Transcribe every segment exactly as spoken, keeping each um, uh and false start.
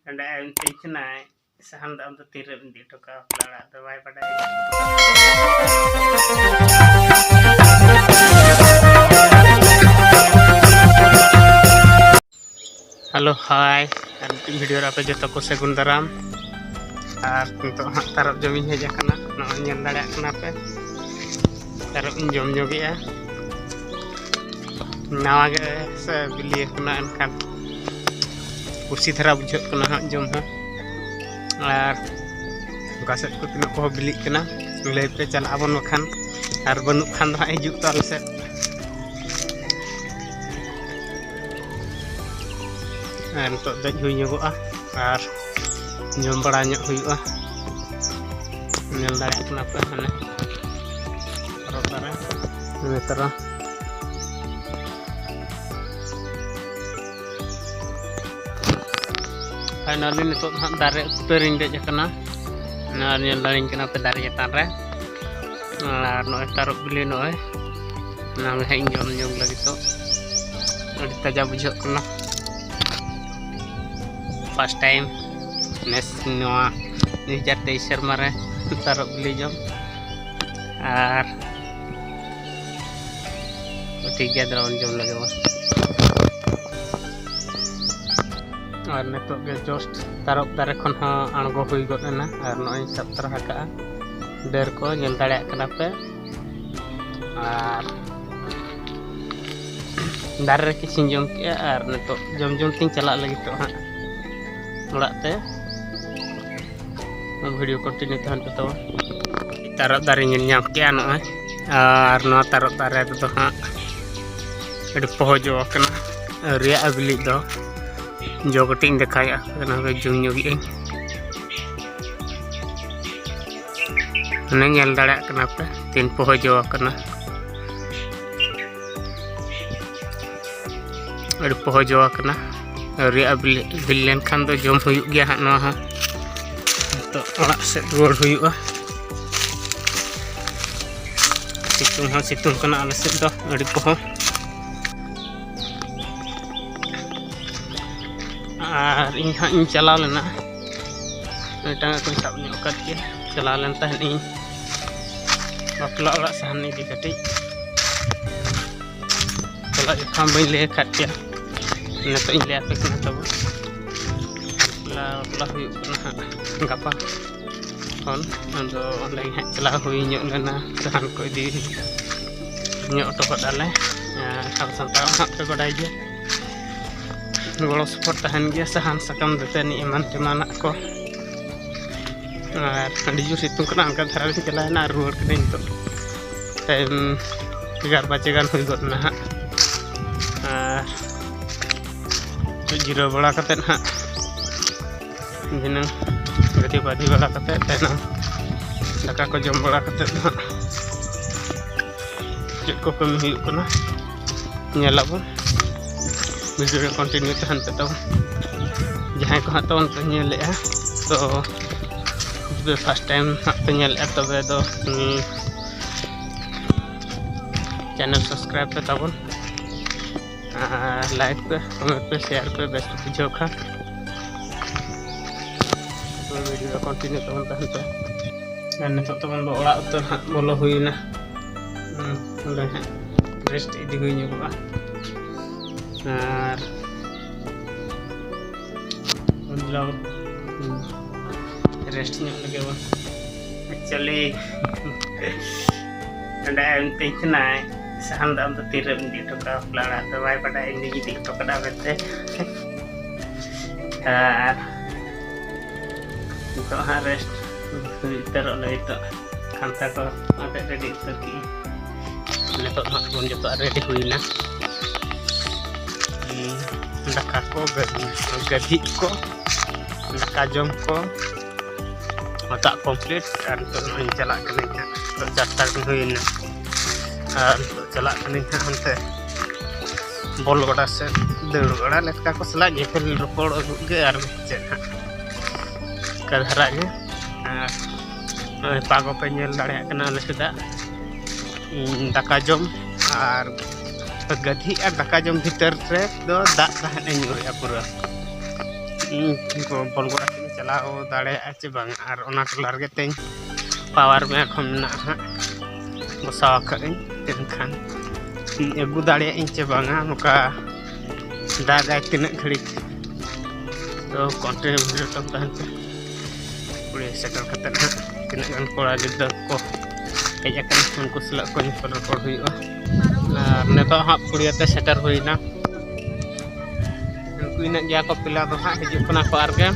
ᱚᱸᱰᱮ ᱟᱭᱳᱧ ᱢᱮᱛᱟᱹᱧ ᱠᱟᱱᱟᱭ, "ᱥᱟᱦᱟᱱ ᱫᱚ ᱟᱢ ᱫᱚ ᱛᱤᱨᱮᱢ ᱤᱫᱤ ᱦᱚᱴᱚ ᱠᱟᱜᱼᱟ ᱵᱟᱯᱞᱟ ᱚᱲᱟᱜ ᱫᱚ?" ᱵᱟᱭ ᱵᱟᱰᱟᱭᱟ᱾ ᱦᱮᱞᱳ, ᱦᱟᱭ᱾ ᱟᱨ ᱢᱤᱫᱴᱤᱡ ᱵᱷᱤᱰᱤᱭᱳ ᱨᱮ ᱟᱯᱮ ᱡᱚᱛᱚ ᱠᱚ ᱥᱟᱹᱜᱩᱱ ᱫᱟᱨᱟᱢ᱾ ᱟᱨ ᱱᱤᱛᱚᱜ ᱦᱟᱸᱜ ᱛᱟᱨᱚᱵ ᱡᱚᱢᱤᱧ ᱦᱮᱡ ᱟᱠᱟᱱᱟ, ᱱᱚᱜᱼᱚᱭ ᱧᱮᱞ ᱫᱟᱲᱮᱭᱟᱜ ᱠᱟᱱᱟ ᱯᱮ, ᱛᱟᱨᱚᱵ ᱤᱧ ᱡᱚᱢ ᱧᱚᱜᱮᱜᱼᱟ᱾ ᱱᱟᱣᱟ ᱜᱮ ᱥᱮ ᱵᱤᱞᱤ ᱟᱠᱟᱱᱟ, ᱮᱱᱠᱷᱟᱱ ᱠᱩᱥᱤ ᱫᱷᱟᱨᱟ ᱵᱩᱡᱷᱟᱹᱜ ᱠᱟᱱᱟ ᱦᱟᱸᱜ ᱡᱚᱢ ᱦᱚᱸ᱾ ᱟᱨ ᱚᱠᱟ ᱥᱮᱫ ᱠᱚ ᱛᱤᱱᱟᱹᱜ ᱠᱚᱦᱚᱸ ᱵᱤᱞᱤᱜ ᱠᱟᱱᱟ, ᱞᱟᱹᱭ ᱯᱮ, ᱪᱟᱞᱟᱜ ᱟᱵᱚᱱ ᱵᱟᱠᱷᱟᱱ, ᱟᱨ ᱵᱟᱹᱱᱩᱜ ᱠᱷᱟᱱ ᱫᱚ ᱦᱟᱸᱜ ᱦᱤᱡᱩᱜ ᱯᱮ ᱟᱞᱮ ᱥᱮᱫ᱾ ᱟᱨ ᱱᱤᱛᱚᱜ ᱫᱮᱡ ᱦᱩᱭ ᱧᱚᱜᱚᱜᱼᱟ ᱟᱨ ᱡᱚᱢ ᱵᱟᱲᱟ ᱧᱚᱜ ᱦᱩᱭᱩᱜᱼᱟ᱾ ᱧᱮᱞ ᱫᱟᱲᱮᱭᱟᱜ ᱠᱟᱱᱟ ᱯᱮ ᱦᱟᱱᱮ ᱨᱚ ᱫᱟᱨᱮ ᱱᱮᱛᱟᱨ᱾ ᱯᱷᱟᱭᱱᱟᱞᱤ ᱱᱤᱛᱚᱜ ᱫᱚ ᱦᱟᱸᱜ ᱫᱟᱨᱮ ᱩᱛᱟᱹᱨᱤᱧ ᱫᱮᱡ ᱟᱠᱟᱱᱟ᱾ ᱟᱨ ᱧᱮᱞ ᱫᱟᱲᱮᱧ ᱠᱟᱱᱟ ᱯᱮ ᱫᱟᱨᱮ ᱪᱮᱛᱟᱱ ᱨᱮ᱾ ᱟᱨ ᱱᱚᱜᱼᱚᱭ ᱛᱟᱨᱚᱵ ᱵᱤᱞᱤ, ᱱᱚᱜᱼᱚᱭ ᱚᱱᱟ ᱜᱮ ᱦᱟᱸᱜ ᱤᱧ ᱡᱚᱢ ᱧᱚᱜ ᱞᱟᱹᱜᱤᱫᱚᱜ᱾ ᱟᱹᱰᱤ ᱛᱟᱡᱟ ᱵᱩᱡᱷᱟᱹᱜ ᱠᱟᱱᱟ᱾ ᱯᱷᱟᱥᱴ ᱴᱟᱭᱤᱢ ᱱᱮᱥ ᱱᱚᱣᱟ ᱫᱩ ᱦᱟᱡᱟᱨ ᱛᱮᱭᱤᱥ ᱥᱮᱨᱢᱟ ᱨᱮ ᱛᱟᱨᱚᱵ ᱵᱤᱞᱤ ᱡᱚᱢ᱾ ᱟᱨ ᱴᱷᱤᱠ ᱜᱮᱭᱟ, ᱫᱮᱞᱟ ᱵᱚᱱ ᱡᱚᱢ ᱞᱮᱜᱮ ᱵᱚᱱ᱾ ᱟᱨ ᱱᱤᱛᱚᱜ ᱜᱮ ᱡᱟᱥᱴ ᱛᱟᱨᱚᱵ ᱫᱟᱨᱮ ᱠᱷᱚᱱ ᱦᱚᱸ ᱟᱬᱜᱚ ᱦᱩᱭ ᱜᱚᱫ ᱮᱱᱟ᱾ ᱟᱨ ᱱᱚᱜᱼᱚᱭ ᱤᱧ ᱥᱟᱵ ᱛᱚᱨᱟ ᱟᱠᱟᱫᱼᱟ, ᱰᱟᱹᱨ ᱠᱚ ᱧᱮᱞ ᱫᱟᱲᱮᱭᱟᱜ ᱠᱟᱱᱟ ᱯᱮ᱾ ᱟᱨ ᱫᱟᱨᱮ ᱨᱮ ᱠᱤᱪᱷᱩᱧ ᱡᱚᱢ ᱠᱮᱜᱼᱟ, ᱟᱨ ᱱᱤᱛᱚᱜ ᱡᱚᱢ ᱡᱚᱢ ᱛᱤᱧ ᱪᱟᱞᱟᱜ ᱞᱟᱹᱜᱤᱫᱚᱜ ᱦᱟᱸᱜ ᱚᱲᱟᱜ ᱛᱮ᱾ ᱵᱷᱤᱰᱤᱭᱳ ᱠᱚᱱᱴᱤᱱᱤᱭᱩ ᱛᱟᱦᱮᱱ ᱯᱮ ᱛᱟᱵᱚᱱ᱾ ᱛᱟᱨᱚᱵ ᱫᱟᱨᱮ ᱧᱮᱞ ᱧᱟᱢ ᱠᱮᱜᱼᱟ ᱱᱚᱜᱼᱚᱭ, ᱟᱨ ᱱᱚᱣᱟ ᱛᱟᱨᱚᱵ ᱫᱟᱨᱮ ᱨᱮᱫᱚ ᱦᱟᱸᱜ ᱟᱹᱰᱤ ᱯᱚᱦᱚ ᱡᱚ ᱟᱠᱟᱱᱟ, ᱟᱹᱣᱨᱤᱭᱟᱜᱼᱟ ᱵᱤᱞᱤᱜ ᱫᱚ᱾ ᱡᱚ ᱠᱟᱹᱴᱤᱡ ᱤᱧ ᱫᱮᱠᱷᱟᱣᱮᱫᱼᱟ, ᱚᱱᱟ ᱠᱚ ᱡᱩᱢ ᱧᱚᱜᱮᱜ ᱟᱹᱧ᱾ ᱚᱱᱮ ᱧᱮᱞ ᱫᱟᱲᱮᱭᱟᱜ ᱠᱟᱱᱟ ᱯᱮ, ᱛᱤᱱ ᱯᱚᱦᱚ ᱡᱚ ᱟᱠᱟᱱᱟ᱾ ᱟᱹᱰᱤ ᱯᱚᱦᱚ ᱡᱚ ᱟᱠᱟᱱᱟ᱾ ᱟᱹᱣᱨᱤᱭᱟᱜᱼᱟ ᱵᱤᱞᱤ, ᱵᱤᱞᱤ ᱞᱮᱱᱠᱷᱟᱱ ᱫᱚ ᱡᱚᱢ ᱦᱩᱭᱩᱜ ᱜᱮᱭᱟ ᱦᱟᱸᱜ ᱱᱚᱣᱟ ᱦᱚᱸ᱾ ᱱᱤᱛᱚᱜ ᱚᱲᱟᱜ ᱥᱮᱫ ᱨᱩᱣᱟᱹᱲ ᱦᱩᱭᱩᱜᱼᱟ᱾ ᱥᱤᱛᱩᱝ ᱦᱚᱸ ᱥᱤᱛᱩᱝ ᱠᱟᱱᱟ ᱟᱞᱮ ᱥᱮᱫ ᱫᱚ ᱟᱹᱰᱤ ᱯᱚᱦᱚ᱾ ᱟᱨ ᱤᱧ ᱦᱟᱸᱜ ᱤᱧ ᱪᱟᱞᱟᱣ ᱞᱮᱱᱟ, ᱢᱤᱫᱴᱟᱝ ᱠᱚᱧ ᱥᱟᱵ ᱧᱚᱜ ᱟᱠᱟᱫ ᱜᱮᱭᱟ᱾ ᱪᱟᱞᱟᱣ ᱞᱮᱱ ᱛᱟᱦᱮᱸᱫ ᱤᱧ ᱵᱟᱯᱞᱟ ᱚᱲᱟᱜ ᱥᱟᱦᱟᱱ ᱤᱫᱤ ᱠᱟᱹᱴᱤᱡ᱾ ᱪᱟᱞᱟᱜ ᱡᱚᱠᱷᱚᱱ ᱵᱟᱹᱧ ᱞᱟᱹᱭ ᱟᱠᱟᱫ ᱯᱮᱭᱟ, ᱱᱤᱛᱚᱜ ᱤᱧ ᱞᱟᱹᱭ ᱟᱯᱮ ᱠᱟᱱᱟ᱾ ᱛᱟᱵᱚ ᱵᱟᱯᱞᱟ, ᱵᱟᱯᱞᱟ ᱦᱩᱭᱩᱜ ᱠᱟᱱᱟ ᱦᱟᱸᱜ ᱜᱟᱯᱟ ᱠᱷᱚᱱ᱾ ᱟᱫᱚ ᱚᱸᱰᱮ ᱜᱮ ᱦᱟᱸᱜ ᱪᱟᱞᱟᱣ ᱦᱩᱭ ᱧᱚᱜ ᱞᱮᱱᱟ, ᱥᱟᱦᱟᱱ ᱠᱚ ᱤᱫᱤ ᱧᱚᱜ ᱦᱚᱴᱚ ᱠᱟᱫᱟ ᱞᱮ᱾ ᱟᱨ ᱟᱵᱚ ᱥᱟᱱᱛᱟᱲ ᱦᱟᱸᱜ ᱯᱮ ᱵᱟᱰᱟᱭ ᱜᱮᱭᱟ, ᱜᱚᱲᱚ ᱥᱚᱯᱚᱦᱚᱫ ᱛᱟᱦᱮᱱ ᱜᱮᱭᱟ, ᱥᱟᱦᱟᱱ ᱥᱟᱠᱟᱢ ᱫᱟᱹᱛᱟᱹᱱᱤ ᱮᱢᱟᱱ ᱛᱮᱢᱟᱱᱟᱜ ᱠᱚ᱾ ᱟᱨ ᱟᱹᱰᱤ ᱡᱳᱨ ᱥᱤᱛᱩᱝ ᱠᱟᱱᱟ, ᱚᱱᱠᱟ ᱫᱷᱟᱨᱟ ᱞᱤᱧ ᱪᱟᱞᱟᱣᱮᱱᱟ ᱟᱨ ᱨᱩᱣᱟᱹᱲ ᱠᱟᱹᱱᱟᱹᱧ ᱱᱤᱛᱚᱜ᱾ ᱴᱟᱭᱤᱢ ᱮᱜᱟᱨᱚ ᱵᱟᱡᱮ ᱜᱟᱱ ᱦᱩᱭ ᱜᱚᱫ ᱮᱱᱟ ᱦᱟᱸᱜ᱾ ᱟᱨ ᱡᱤᱨᱟᱹᱣ ᱵᱟᱲᱟ ᱠᱟᱛᱮᱫ ᱦᱟᱸᱜ ᱫᱷᱤᱱᱟᱹᱝ ᱜᱟᱹᱰᱤ ᱵᱟᱹᱫᱤ ᱵᱟᱲᱟ ᱠᱟᱛᱮᱫ ᱛᱟᱭᱱᱚᱢ ᱫᱟᱠᱟ ᱠᱚ ᱡᱚᱢ ᱵᱟᱲᱟ ᱠᱟᱛᱮᱫ ᱦᱟᱸᱜ ᱪᱮᱫ ᱠᱚ ᱠᱟᱹᱢᱤ ᱦᱩᱭᱩᱜ ᱠᱟᱱᱟ ᱧᱮᱞ ᱟᱵᱚᱱ᱾ ᱵᱷᱤᱰᱤᱭᱳ ᱨᱮ ᱠᱚᱱᱴᱤᱱᱤᱭᱩ ᱛᱟᱦᱮᱱ ᱯᱮ ᱛᱟᱵᱚᱱ᱾ ᱡᱟᱦᱟᱸᱭ ᱠᱚ ᱦᱟᱸᱜ ᱛᱟᱵᱚᱱ ᱯᱮ ᱧᱮᱞᱮᱫᱼᱟ, ᱛᱚ ᱡᱩᱫᱤ ᱯᱷᱟᱥᱴ ᱴᱟᱭᱤᱢ ᱦᱟᱸᱜ ᱯᱮ ᱧᱮᱞᱮᱫᱼᱟ, ᱛᱚᱵᱮ ᱫᱚ ᱪᱮᱱᱮᱞ ᱥᱟᱵᱥᱠᱨᱟᱭᱤᱵ ᱯᱮ ᱛᱟᱵᱚᱱ, ᱟᱨ ᱞᱟᱭᱤᱠ ᱯᱮ, ᱠᱚᱢᱮᱱᱴ ᱯᱮ, ᱥᱮᱭᱟᱨ ᱯᱮ, ᱵᱮᱥ ᱯᱮ ᱵᱩᱡᱷᱟᱹᱣ ᱠᱷᱟᱱ᱾ ᱛᱚ ᱵᱷᱤᱰᱤᱭᱳ ᱨᱮ ᱠᱚᱱᱴᱤᱱᱤᱭᱩ ᱛᱟᱵᱚᱱ ᱛᱟᱦᱮᱱ ᱯᱮ᱾ ᱟᱨ ᱱᱤᱛᱚᱜ ᱛᱟᱵᱚᱱ ᱫᱚ ᱚᱲᱟᱜ ᱩᱛᱟᱹᱨ ᱦᱟᱸᱜ ᱵᱚᱞᱚ ᱦᱩᱭᱱᱟ᱾ ᱦᱩᱸ, ᱚᱸᱰᱮ ᱦᱟᱸᱜ ᱨᱮᱥᱴ ᱤᱫᱤ ᱦᱩᱭ ᱧᱚᱜᱚᱜᱼᱟ᱾ ᱟᱨ ᱢᱚᱛᱞᱚᱵ, ᱦᱩᱸ, ᱨᱮᱥᱴ ᱧᱚᱜ ᱞᱟᱹᱜᱤᱫ ᱵᱚᱱ᱾ Actually, ᱚᱸᱰᱮ ᱢᱤᱛᱟᱹᱧ ᱠᱟᱱᱟᱭ, "ᱥᱟᱦᱟᱱ ᱫᱚ ᱟᱢ ᱫᱚ ᱛᱤᱨᱮᱢ ᱤᱫᱤ ᱦᱚᱴᱚ ᱠᱟᱜᱼᱟ ᱵᱟᱯᱞᱟ ᱚᱲᱟᱜ ᱫᱚ?" ᱵᱟᱭ ᱵᱟᱰᱟᱭᱟ ᱤᱧ ᱫᱚᱧ ᱤᱫᱤ ᱦᱚᱴᱚ ᱠᱟᱫᱟ ᱢᱮᱱᱛᱮ᱾ ᱟᱨ ᱱᱤᱛᱚᱜ ᱦᱟᱸᱜ ᱨᱮᱥᱴ ᱦᱩᱭ ᱩᱛᱟᱹᱨᱚᱜ ᱞᱟᱹᱜᱤᱫ ᱛᱚ᱾ ᱠᱷᱟᱱᱛᱟ ᱠᱚ ᱟᱛᱮᱫ ᱨᱮᱰᱤ ᱩᱛᱟᱹᱨ ᱠᱮᱜᱼᱟᱹᱧ᱾ ᱱᱤᱛᱚᱜ ᱫᱚ ᱦᱟᱸᱜ ᱵᱚᱱ ᱡᱚᱛᱚᱣᱟᱜ ᱨᱮᱰᱤ ᱦᱩᱭᱱᱟ᱾ ᱦᱩᱸ, ᱫᱟᱠᱟ ᱠᱚ, ᱜᱟᱹᱫᱷᱤ, ᱜᱟᱹᱫᱷᱤᱡ ᱠᱚ, ᱫᱟᱠᱟ ᱡᱚᱢ ᱠᱚ, ᱦᱟᱛᱟᱜ ᱠᱚᱢᱯᱞᱤᱴ᱾ ᱟᱨ ᱱᱤᱛᱚᱜ ᱱᱚᱜᱼᱚᱭ ᱤᱧ ᱪᱟᱞᱟᱜ ᱠᱟᱹᱱᱟᱹᱧ ᱦᱟᱸᱜ᱾ ᱱᱤᱛᱚᱜ ᱪᱟᱨᱴᱟ ᱜᱟᱱ ᱦᱩᱭᱱᱟ᱾ ᱟᱨ ᱱᱤᱛᱚᱜ ᱪᱟᱞᱟᱜ ᱠᱟᱹᱱᱟᱹᱧ ᱦᱟᱸᱜ ᱦᱟᱱᱛᱮ ᱵᱚᱞ ᱜᱚᱰᱟ ᱥᱮᱫ᱾ ᱫᱟᱹᱲ ᱵᱟᱲᱟ ᱞᱮᱠᱟ ᱠᱚ ᱥᱟᱞᱟᱜ ᱧᱮᱯᱮᱞ ᱨᱚᱯᱚᱲ ᱟᱹᱜᱩᱜ ᱜᱮ ᱟᱨ ᱪᱮᱫ ᱦᱟᱸᱜ᱾ ᱚᱱᱠᱟ ᱫᱷᱟᱨᱟ ᱜᱮ᱾ ᱟᱨ ᱱᱚᱜᱼᱚᱭ ᱯᱟᱜᱚ ᱯᱮ ᱧᱮᱞ ᱫᱟᱲᱮᱭᱟᱜ ᱠᱟᱱᱟ ᱟᱞᱮ ᱥᱮᱫᱟᱜ᱾ ᱩᱸ, ᱫᱟᱠᱟ ᱡᱚᱢ ᱟᱨ ᱜᱟᱹᱫᱷᱤ ᱟᱨ ᱫᱟᱠᱟ ᱡᱚᱢ ᱵᱷᱤᱛᱟᱹᱨ ᱨᱮ ᱫᱚ ᱫᱟᱜ ᱛᱟᱦᱮᱸᱫ ᱮ ᱧᱩᱨᱮᱜᱼᱟ ᱯᱩᱨᱟᱹ᱾ ᱤᱧ ᱵᱚᱞ ᱜᱚᱲᱟ ᱥᱮᱫ ᱤᱧ ᱪᱟᱞᱟᱣ ᱫᱟᱲᱮᱭᱟᱜᱼᱟ ᱪᱮ ᱵᱟᱝ, ᱟᱨ ᱚᱱᱟ ᱴᱚᱞᱟ ᱨᱮᱜᱮ ᱛᱮᱧ power bank ᱦᱚᱸ ᱢᱮᱱᱟᱜᱼᱟ ᱦᱟᱸᱜ, ᱵᱚᱥᱟᱣ ᱟᱠᱟᱫ ᱟᱹᱧ᱾ ᱮᱱᱠᱷᱟᱱ ᱤᱧ ᱟᱹᱜᱩ ᱫᱟᱲᱮᱭᱟᱜ ᱟᱹᱧ ᱪᱮ ᱵᱟᱝᱟ, ᱱᱚᱝᱠᱟ ᱫᱟᱜᱟᱭ ᱛᱤᱱᱟᱹᱜ ᱜᱷᱟᱹᱲᱤᱡ᱾ ᱛᱚ continue video ᱛᱟᱢ ᱛᱟᱦᱮᱱ ᱯᱮ᱾ ᱠᱩᱲᱤ ᱥᱮᱴᱮᱨ ᱠᱟᱛᱮᱫ ᱦᱟᱸᱜ ᱛᱤᱱᱟᱹᱜ ᱜᱟᱱ ᱠᱚᱲᱟ ᱜᱤᱫᱽᱨᱟᱹ ᱠᱚ ᱦᱮᱡ ᱟᱠᱟᱱᱟ, ᱩᱱᱠᱩ ᱥᱟᱞᱟᱜ ᱠᱚ ᱧᱮᱯᱮᱞ ᱨᱚᱯᱚᱲ ᱦᱩᱭᱩᱜᱼᱟ᱾ ᱟᱨ ᱱᱤᱛᱚᱜ ᱦᱟᱸᱜ ᱯᱩᱲᱤᱭᱟᱹ ᱛᱮ ᱥᱮᱴᱮᱨ ᱦᱩᱭᱱᱟ᱾ ᱩᱱᱠᱩ ᱤᱱᱟᱹᱜ ᱜᱮᱭᱟ ᱠᱚ ᱯᱮᱞᱟ ᱫᱚ ᱦᱟᱸᱜ, ᱦᱤᱡᱩᱜ ᱠᱟᱱᱟ ᱠᱚ ᱟᱨ ᱜᱮ᱾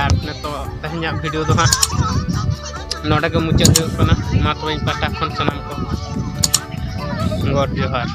ᱟᱨ ᱱᱤᱛᱚᱜ ᱛᱮᱦᱮᱧᱟᱜ video ᱫᱚ ᱦᱟᱸᱜ ᱱᱚᱰᱮ ᱜᱮ ᱢᱩᱪᱟᱹᱫ ᱦᱩᱭᱩᱜ ᱠᱟᱱᱟ᱾ ᱢᱟ ᱛᱚᱵᱮ ᱤᱧ ᱯᱟᱦᱴᱟ ᱠᱷᱚᱱ ᱥᱟᱱᱟᱢ ᱠᱚ ᱜᱚᱰ ᱡᱚᱦᱟᱨ᱾